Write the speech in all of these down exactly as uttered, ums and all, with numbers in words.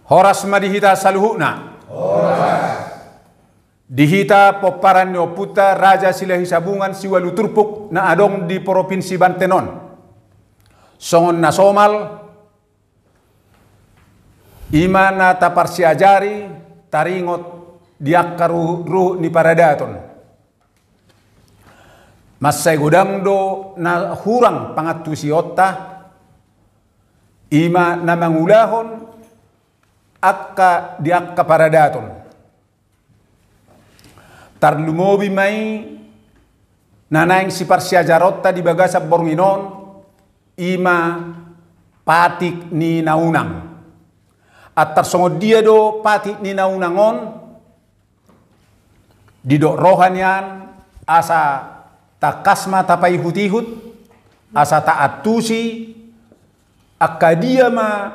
Horas ma di hita saluhutna. Di hita pomparan ni ompunta Raja Silahi Sabungan siualu turpuk na adong di Propinsi Banten on. Songon na somal, i ma na taparsiajari, taringot di angka ruhut-ruhut ni paradaton. Mansai godang do na hurang pangantusionta, i ma na mangulahon angka di angka paradaton. Tarlumobi ma i na naeng siparsiajaronta di bagasan borngin on, i ma patik ni na unang. Antar songon dia do patik ni na unang on? Didok roha nian asa tangkas ma tapaihut-ihut, asa taantusi angka dia ma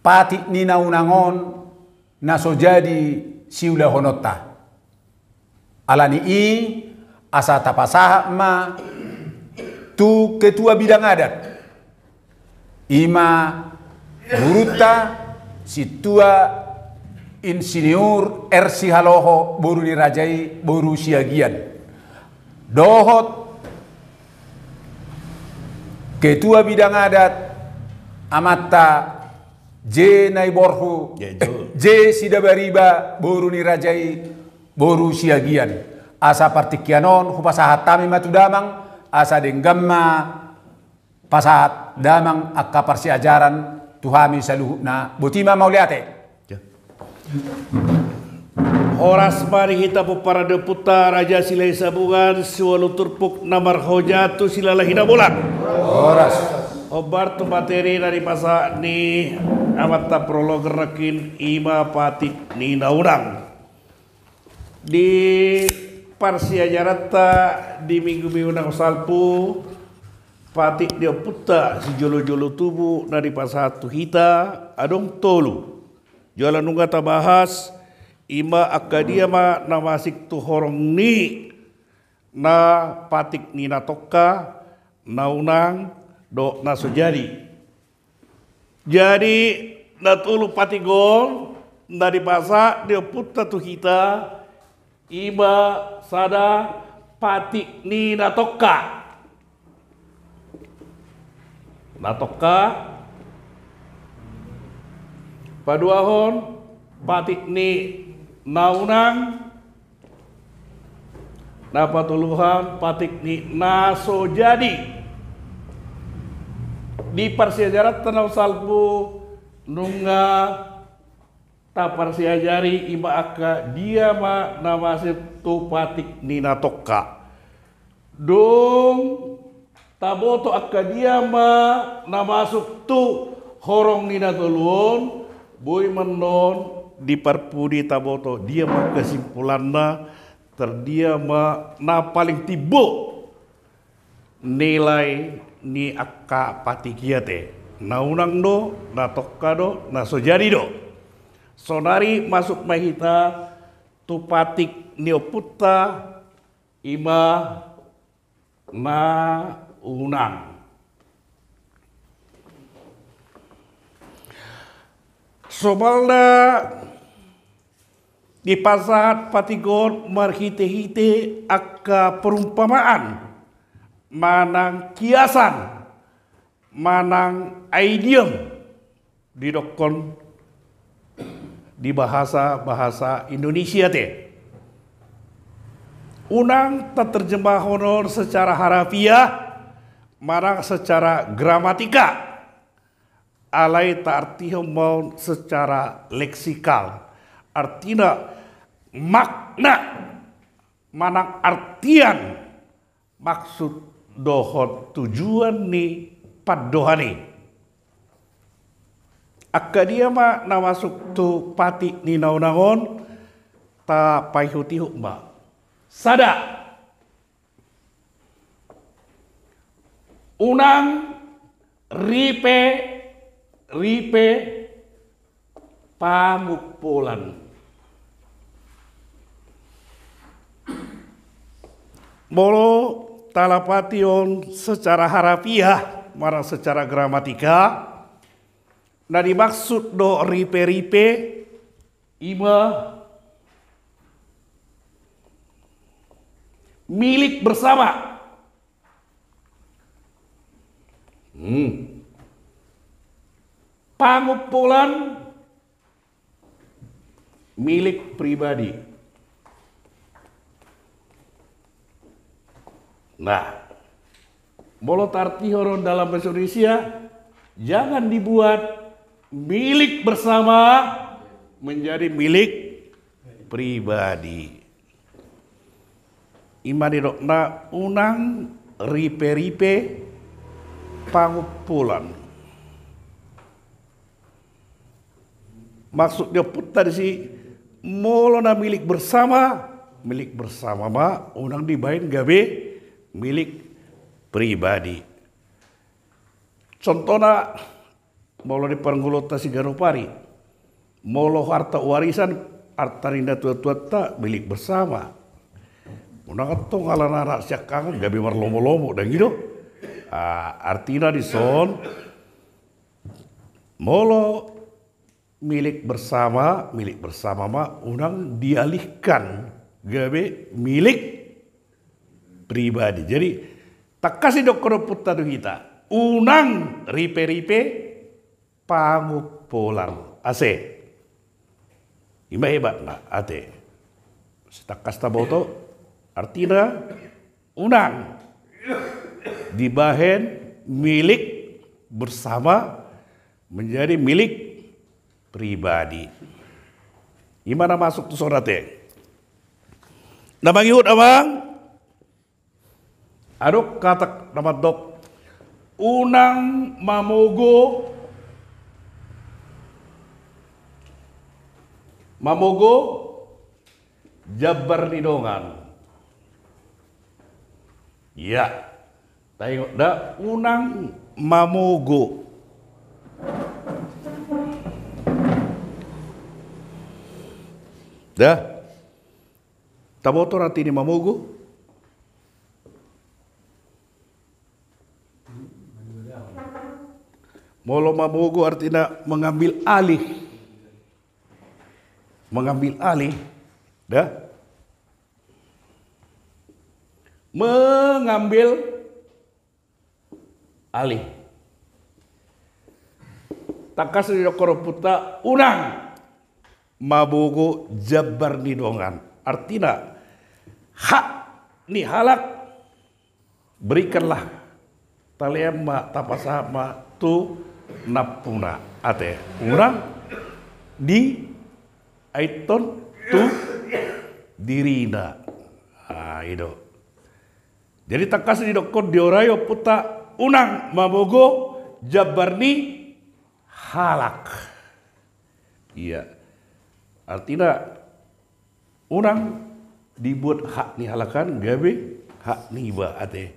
patik ni na unang on na so jadi siulahononta. Ala ni i asa tapasahat ma tu ketua bidang adat, i ma gurunta Sintua Insinyur R. Sihaloho, boru ni raja i boru Siagian, dohot ketua bidang adat amanta J. Naiborhu, J. Sidabariba, boru ni raja i boru Siagian. Asa partingkian on hupasahat hami ma tu damang, asa denggan ma pasahat damang angka parsiajaran tu hami saluhutna. Boti ma, mauliate. Horas ma di hita pomparan ni ompunta Raja Silahi Sabungan siualu turpuk na marhoja tu Silalahi Nabolak. Horas. Hombar tu materi na dipasahat ni amanta prologer nangkin, i ma patik ni na unang. Di parsiajaranta di minggu-minggu na salpu, patik ni ompunta sijolo-jolo tubu na dipasahat tu hita adong tolu. Jala nunga tabahas, i ma angka dia ma na masuk tu horong ni na patik ni na tongka, na unang dohot na so jadi. Jadi, na tolu patik on na dipasahat ni ompunta tu hita, i ma sada patik ni na tongka. Na tongka, paduahon patik ni na unang, na patoluhon patik ni na so jadi. Di parsiajaranta na salpu nunga taparsiajari i ma angka dia ma na masuk tu patik ni na tongka. Dung taboto angka dia ma na masuk tu horong ni na tolu on, boi ma annon di parpudi taboto dia ma kesimpulanna, tardia ma na paling timbo nilai ni angka patik i ate. Na unang do, na tongka do, na so jadi do. Saonari masuk ma hita tu patik ni ompunta, i ma na unang. Somalna dipasahat patik on marhite-hite angka perumpamaan manang kiasan manang idiom didokkon di bahasa-bahasa Indonesia te. Unang taterjemahon on secara harafiah manang secara gramatika, alai taartihon ma on secara leksikal. Artina, makna manang artian, maksud dohot tujuan ni pandohan i. Angka dia ma na masuk tu patik ni na unang on, tapaihut-ihut ma. Sada. Unang ripe-ripe pamumpolan. Molo talapati on secara harafiah manang secara gramatika, Na dimaksud do ripe-ripe, ima milik bersama. Hmm. Pangumpulan milik pribadi. Nah, molo tartihon dalam bahasa Indonesia, jangan dibuat milik bersama menjadi milik pribadi. Ima didokna unang ripe-ripe pangumpulan. Maksud ni ompunta disi, molo na milik bersama, milik bersama ma, unang dibaen gabe milik pribadi. Contohna, molo di parngoluonta siganup ari, molo harta warisan, harta ni natua-tuanta, milik bersama. Unang antong ala na anak siangkangan gabe marlomo-lomo, dang i do. Ah, artina dison, molo milik bersama, milik bersama ma, unang dialihkan gabe milik pribadi. Jadi, tangkas didokkon ompunta tu hita, unang ripe-ripe pangumpulan. Ase. Ima hebatna, ate. Sai tangkas taboto, artina unang dibahen milik bersama menjadi milik pribadi. Ima na masuk tu son, ate. Na mangihut, amang, adong hata na mandok, unang mamogo, mamogo jambar ni dongan. Ia, taingot da, unang mamogo. Da. Taboto arti ni mamogo? Molo mamogo artina mengambil alih. Mengambil alih. Da. Mengambil alih. Tangkas didokkon ompunta, unang mamogo jambar ni dongan. Artina, hak ni halak berikanlah, talean ma, tapasahat ma tu nampuna, ate. Unang diaithon tu dirina. Ah, i do. Jadi tangkas didokkon, diorai ompunta, unang mamogo jambar ni halak. Ia. Artina, unang dibuat hak ni halak an gabe hak niba, ate.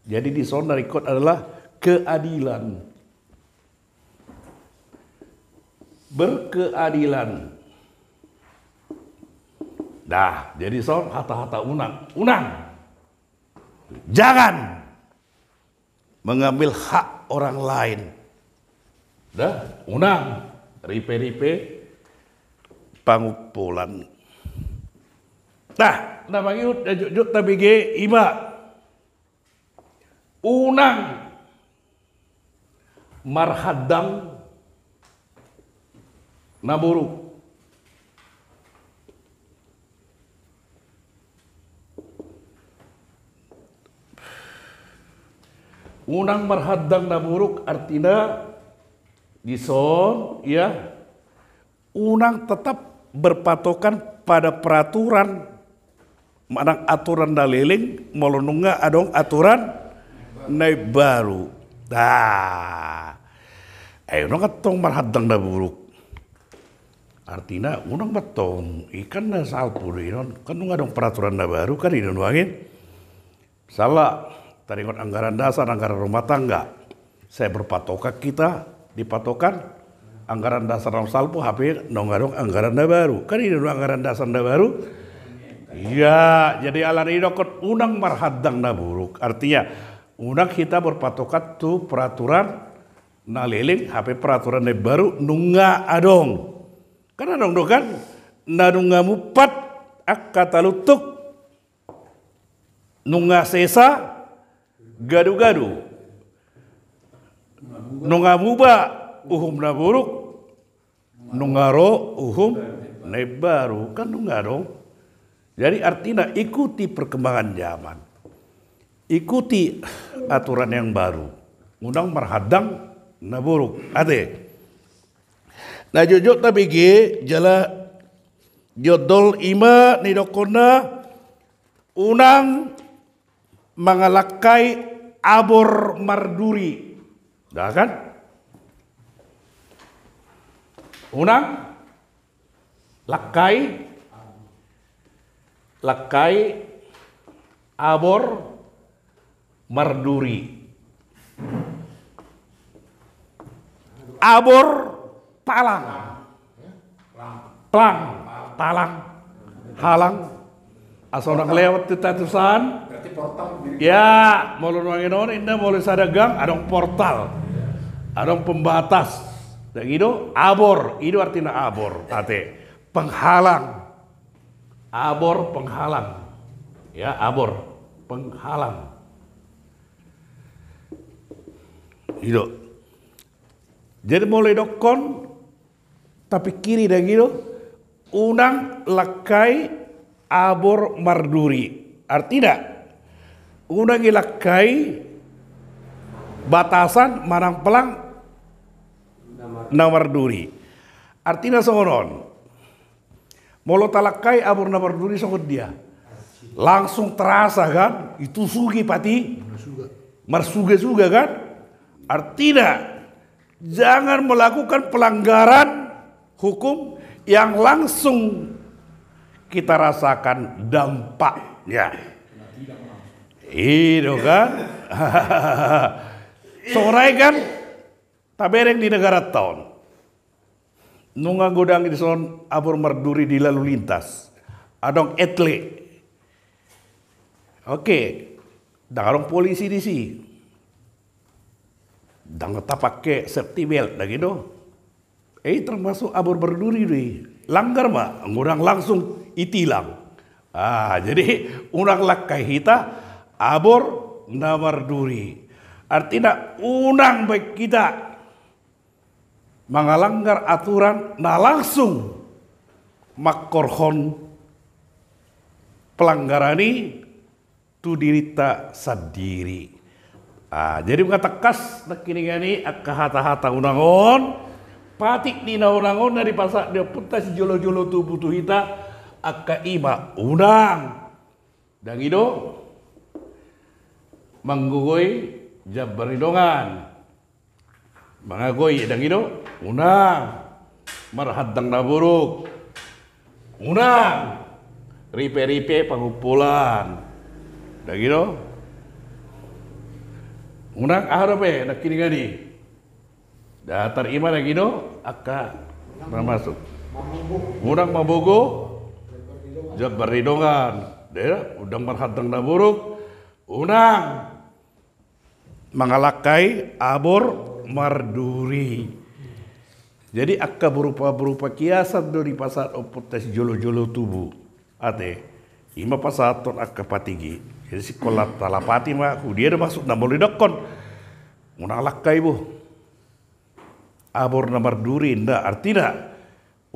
Jadi dison na ringkot adalah keadilan. Berkeadilan. Nah, jadi son hata-hata unang. Unang. Jangan mengambil hak orang lain. Da, unang ripe-ripe pangumpulan. Nah, na mangihut, na jotjot tabege, ima. Unang marhandang na buruk. Unang marhandang na buruk artina dison, ia, unang tetap berpatokan pada peraturan manang aturan na leleng, molo nunga adong aturan na imbaru. Nah, ai unang antong marhandang na buruk. Artina, unang ma antong, i kan na salpu do i non, kan nunga adong peraturan na baru, kan i do nuaeng. Misalna, taringot anggaran dasar, anggaran rumah tangga. Sai berpatokan hita di patokan anggaran dasar na salpu, hape nunga adong anggaran na baru. Kan i do anggaran dasar na baru. Ia, jadi alani i didokkon unang marhandang na buruk. Artinya, unang hita berpatokan tu peraturan na leleng, hape peraturan na imbaru nunga adong. Kan adong do kan, na nunga mumpat angka talutuk, nunga sesa gadu-gadu, nunga muba uhum na buruk, nunga ro uhum na imbaru, kan nunga adong. Jadi artina ikuti perkembangan zaman. Ikuti aturan yang baru. Unang marhandang na buruk. Ate. Na jotjot tabege jala jotjot ima nidokkonna unang mangalangkai abor marduri. Dah kan? Unang langkai, langkai abor marduri. Abor palang. Plang, palang, halang. Asa unang lewat tu tatusan. Ya, molo nuaeng on, inda molo sada gang, adong portal. Adong pembatas. Dang ido, abor. Ido artina abor. Ate, penghalang. Abor penghalang. Ya, abor penghalang. Ido. Jadi molo idokkon, tapikiri dang ido, unang langkai abor marduri. Artina, unang ilangkai batasan manang plang na marduri. Artina songon on. Molo talangkai abor na marduri songon dia? Langsung terasa kan, itu sugi pati marsuga-suga kan? Artina, jangan melakukan pelanggaran hukum yang langsung kita rasakan dampaknya. Ido kan? Songon i kan? Tabereng di negaranta on. Nunga godang dison abor marduri di lalu lintas. Adong etle. Oke. Dang adong polisi disi. Dang tapake safety belt dang ido. Eh, termasuk abor marduri do i. Langgar ma, anggo dang langsung itilang. Ah, jadi unang langkai hita abor na marduri. Artina unang baen hita mangalanggar aturan na langsung mangkorhon pelanggaran i tu dirinta sandiri. Ah, jadi nunga tangkas nangkiningan i angka hata-hata unang on, patik ni na unang on na dipasahat ni ompunta sijolo-jolo tubu tu hita, angka i ma unang. Dang ido manggogoi jambar ni dongan. Mangagoi dang ido, unang. Marhandang na buruk, unang. Ripe-ripe pangumpulan, dang ido. Unang aha dope nangkiningan i? Datar i ma dang ido angka na masuk. Unang mabogo jambar ni dongan. Dang ido, unang marhandang na buruk, unang mangalangkai abor marduri. Jadi angka berupa-berupa kiasan do dipasahat ompunta sijolo-jolo tubu. Ate, i ma pasahathon angka patik i. Jadi singkop na talapati ma, hudia do maksudna molo didokkon unang langkai bo abor na marduri, inda artina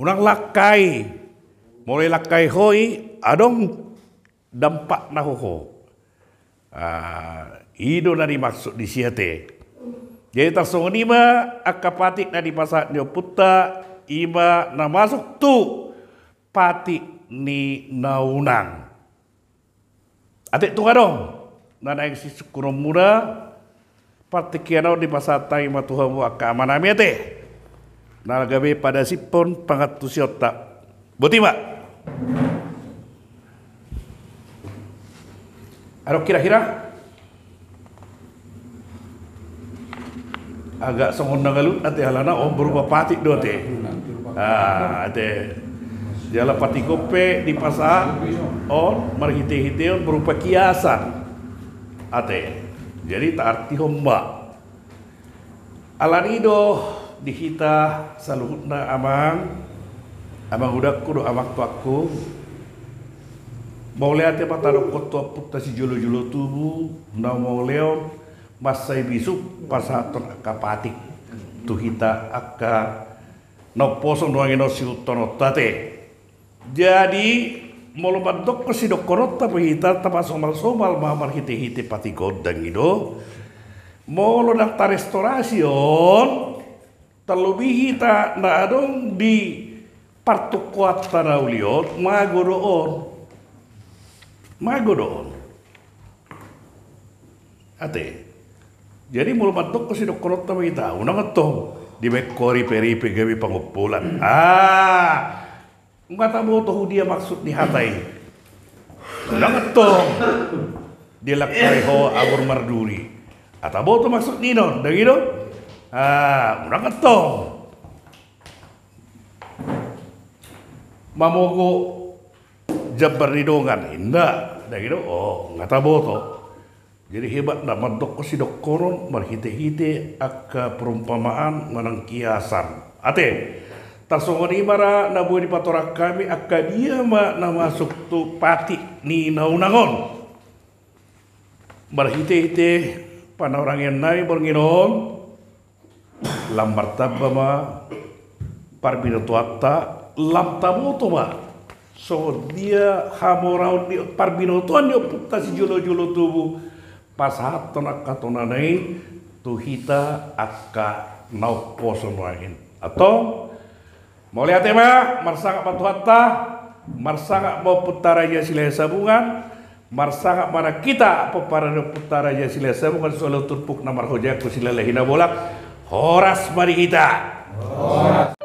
unang langkai. Molo ilangkai ho i, adong dampakna ho ho. Ah, i do na dimaksud disi ate. Jadi tarsongon i ma angka patik na dipasahat ni ompunta, i ma na masuk tu patik ni na unang. Ate, tung adong na naeng sisungkunonmuna, partingkian on dipasahat hami ma tu hamu angka amanami ate, na gabe padasiphon pangantusionta. Boti ma. Adong hira-hira? Agak songon na galut ate, alana on berupa patik do ate. Ah, ate. Jala patik on pe dipasahat on marhite-hite on berupa kiasan. Ate. Jadi taartihon ma. Alani do di hita saluhutna amang, amang udangku dohot amang tuangku, mauliate ma tadokkon tu Ompunta Sijolojolo Tubu na mauliate on mansai bisuk pasahathon angka patik tu hita angka na umposo nuaeng on siihuthononta ate. Jadi molo mandokkon sidohononta pe hita, tapasomalsomal ma marhitehite patik on, dang i do. Molo ndang tarestorasi on, tarlobi hita na adong di partungkoanta na uli on, mago do on. Mago do on. Ate. Jadi molo mandokkon sidohononta ma hita, unang antong dibaen ho riperipe gabe pangompolan. Ah, nga taboto tu dia maksud ni hata i. Unang antong dilangkari ho agur marduri. Ah, taboto maksud ni on, dang i do? Ah, unang antong mamogo jambar ni dongan, inda, dang i do? Oh, nga taboto. Jadi hebatna mandokkon sidohonon marhitehite angka perumpamaan manang kiasan. Ate, tarsongon i ma ra na boi dipatorang hami angka dia ma na masuk tu patik ni na unang on. Marhitehite panorangionnami borngin on, lam martamba ma parbinotoanta, lam taboto ma songon dia hamoraon ni parbinotoan ni Ompunta Sijolojolo Tubu pasahathon angka tonana i tu hita angka na umposo nuaeng. Antong, mauliate ma, marsangap ma tu Tuhanta, marsangap ma Ompunta Raja Silahisabungan, marsangap ma nang hita pomparan ni Ompunta Raja Silahisabungan, solu turpuk na marhojahan tu Silalahi Nabolak, horas ma di hita. Horas.